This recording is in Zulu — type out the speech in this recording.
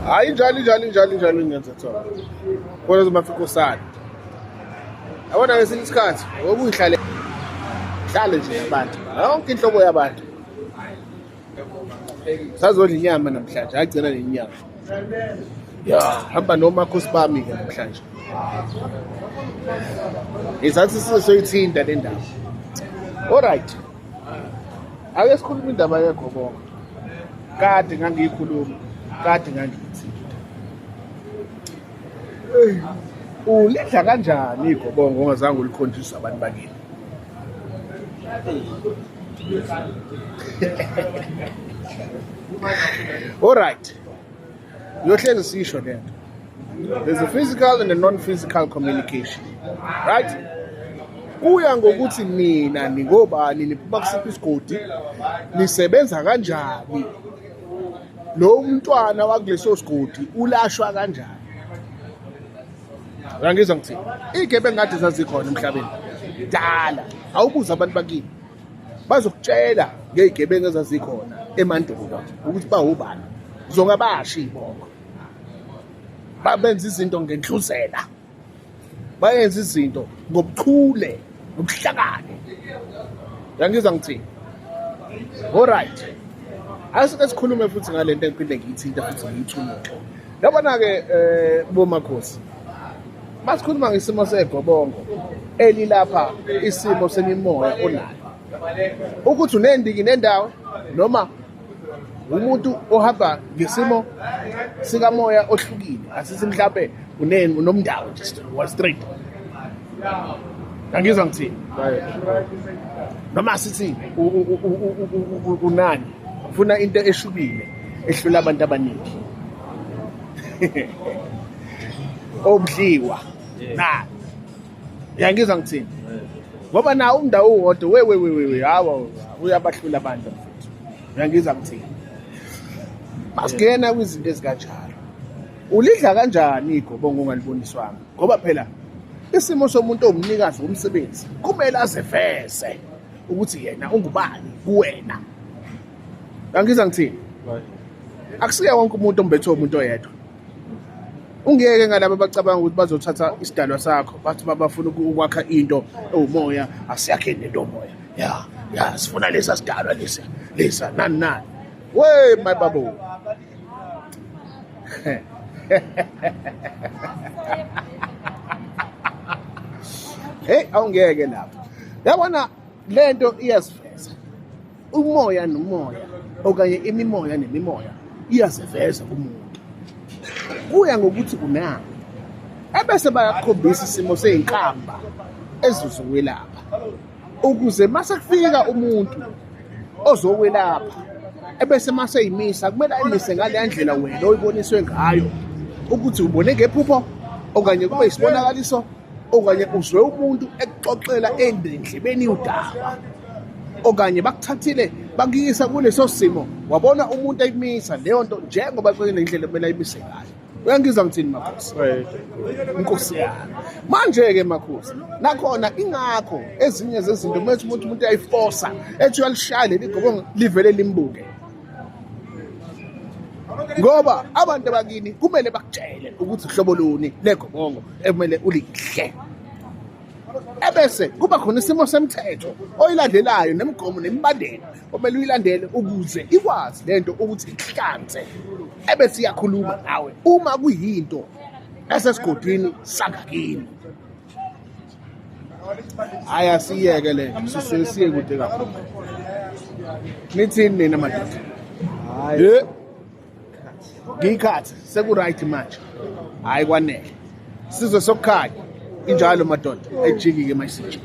Hayi, injalo injalo injalo injalo ingenza thona. Khona zomafikosana. Yabona ngesinye isikhathi okuyihlale hlale nje abantu. Yonke inhlobo yabantu. Sazodla inyama namhlanje, agcina nenyama. Ya, hamba nomakhosi bami ke namhlanje. Ngizathi sizoyithinta le ndaba. Alright. Ake sikhulume indaba yegobongo. Kade ngangiyikhuluma, kade ngangiyithinta. Ulidla kanjani igobongo ongazange ulikhonjiswe abantu bakini? Alright. Yohlezi sisho lento. There's a physical and a non-physical communication. Right? Kuya ngokuthi nina ningobani, niphuma kusiphi isigodi, nisebenza kanjani. Lo mntwana wakuleso sigodi ulashwa kanjani? Uyangizwa ngithini? Iy'gebengu kade zazikhona emhlabeni dala. Awubuze abantu bakini, bazokutshela ngey'gebengu ezazikhona emandulo ukuthi bawubani. Zongabasho iy'bongo, babenza izinto ngenhluzela, bayenza izinto ngobuchule nobuhlakani. Uyangizwa ngithini? Alright, asike sikhulume futhi ngale nto engiphinde ngiyithinte futhi ngiyithuluke. Yabona-ke um bomakhosi, masikhuluma ngesimo segobongo elilapha, isimo semimoya onayo, ukuthi unendiki nendawo noma umuntu ohamba ngesimo sikamoya ohlukile, asithi mhlampe unomndawo nje wa straight. Angizwa ngithini? Noma sithi unani, ufuna into eshubile ehlula abantu abaningi, omdliwa na. Uyangizwa ngithini? Ngoba nawo umndawo uwodwa, we we we we, hawa, uyabahlula abantu mfethu. Uyangizwa ngithini? Masingena kwizinto ezikanjalo, ulidla kanjani igobongo ongaliboniswanga? Ngoba phela isimo somuntu owumnikazi womsebenzi kumele aziveze ukuthi yena ungubani kuwena. Angizwa ngithini? Akusiye wonke umuntu ombethwe umuntu oyedwa. Ungeke ngalabo abacabanga ukuthi bazothatha isidalwa sakho, bathi babafuna ukwakha into ewumoya. Asiyakheni lento omoya, ya ya, sifuna lesa sidalwa lesa lesa, nani nani. We my babo, hey, awungeke lapho. Yabona lento iyasiveza umoya nomoya, okanye imimoya nemimoya iyaziveza kumuntu, kuya ngokuthi unani, ebese bayakukhombisa isimo sey'nkamba ezizokwelapha, ukuze mase kufika umuntu ozokwelapha, ebese mase eyimisa, kumele ayimise ngaleya ndlela wena oyiboniswe ngayo, ukuthi ubone ngephupho, okanye kube isibonakaliso, okanye uzwe umuntu ekuxoxela endlebeni udaba, okanye bakuthathile bakuyisa kuleso simo, wabona umuntu ayimisa leyo nto njengoba indlela kumele ayimise ngayo. Uyangizwa ngithini, makhosi? Inkosi yami. Manje-ke makhosi, nakhona ingakho ezinye zezinto methi umuntu uyayifosa, ethi uyalishaya leli gobongo, livele limbuke, ngoba abantu abakini kumele bakutshele ukuthi uhlobo luni legobongo ekumele ulidle, ebese kuba khona isimo semthetho oyilandelayo nemigomo nemibandela omele uyilandele ukuze ikwazi lento ukuthi ihlanze, ebese iyakhuluma nawe uma kuyinto esesigodini sangakini. Hayi, asiyeke le, sisuke siye kude kakhulu. Nithini nina madoda? Hayi. Ngiyikhathi seku-right manje. Hhayi, kwanele, sizwe sokukhanya injalo madoda, ayijiki-ke mayisitshe.